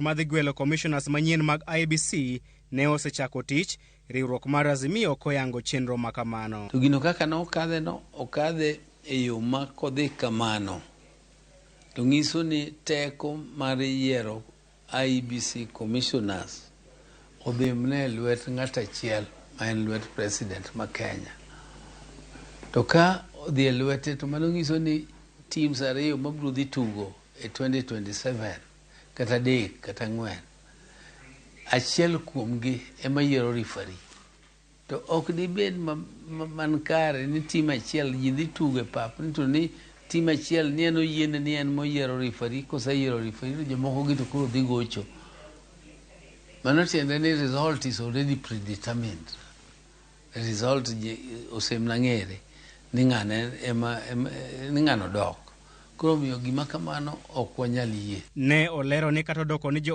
Madhi gwelo commissioners manyien mag IEBC ne osechako tich, riwruok mar Azimio koyango chenro makamano. To gino kaka ne okadhe no, okadhe e yo ma kodhi kamano to nyiso ni teko mar yiero IEBC commissioners odhi mana e lwet ng'at achiel, ma en lwet president ma Kenya. To ka odhi e lwete, to mano nyiso ni teams ariyo mabiro dhi tugo e 2027, kata adek kata ang'wen, achiel kuomgi ema yiero referee. To ok dibed man kare ni team achiel ji dhi tugo e pap ni to ni team achiel ni en oyiene ni en moyiero referee. Koseyiero referee, to jomoko gi to koro dhi gocho. Mano tiende ni result is already predetermined. Result osemna ng'ere ni ng'ane ema ni ng'ano dok. Koro omiyo gima kamano ok wanyal yie. Ne olero ni kata odoko ni jo